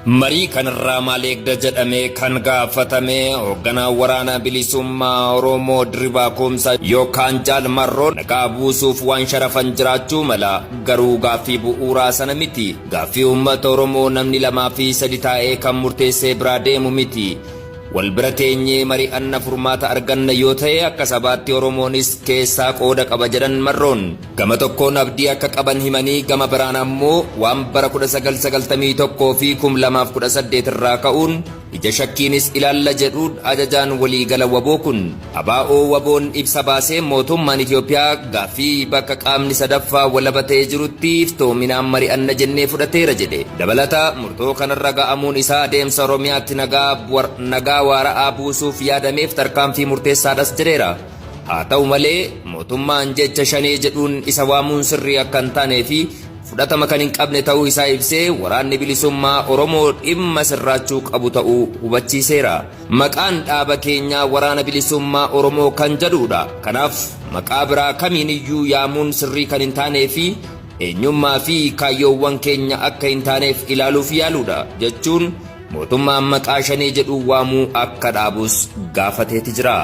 Marii kanarraa maal eegda jedhamee kan gaafatame hoogganaa Waraana Bilisummaa Oromoo Dirribaa Kumsaa yookaan Jaal Marroon nagaa buusuuf waan sharafan jiraachuu mala garuu gaaffii bu'uuraa sana miti. Gaaffii uummata Oromoo namni lamaa fi sadi taa'ee kan murteessee biraa deemu miti. Wal bira teenyee mari'anna furmaata arganna yoo ta'e akka sabaatti Oromoonis keessaa qooda qaba jedhan Marroon. Gama tokkoon abdii akka qaban himanii gama biraan ammoo waan bara 1991 fi 2018 irraa ka'uun ija shakkiinis ilaalla jedhu ajajaan waliigala waboo kun. ABO WBOn ibsa baasee mootummaan Itoophiyaa gaaffii bakka qaamni sadaffaa walaba ta'ee jirutti iftoominaan mari'anna jennee fudhateera jedhe. Dabalata murtoo kanarra ga'amuun isaa adeemsa Oromiyaatti nagaa waara'aa buusuuf yaadameef tarkaanfii murteessaadhas jedheera. Haa ta'u malee mootummaan jecha shanee jedhuun isa waamuun sirrii akka hin taanee fi fudhatama kan hin qabne ta'uu isaa ibsee waraanni bilisummaa Oromoo dhimma sirraachuu qabu ta'uu hubachiiseera. Maqaan dhaaba keenyaa waraana bilisummaa Oromoo kan jedhudha. Kanaaf maqaa biraa kamiin iyyuu yaamuun sirrii kan hin taanee fi eenyummaa fi kaayyoowwan keenya akka hin taaneef ilaaluuf yaaluudha jechuun mootummaan maqaa shanee jedhu waamuu akka dhaabus gaafateeti jira.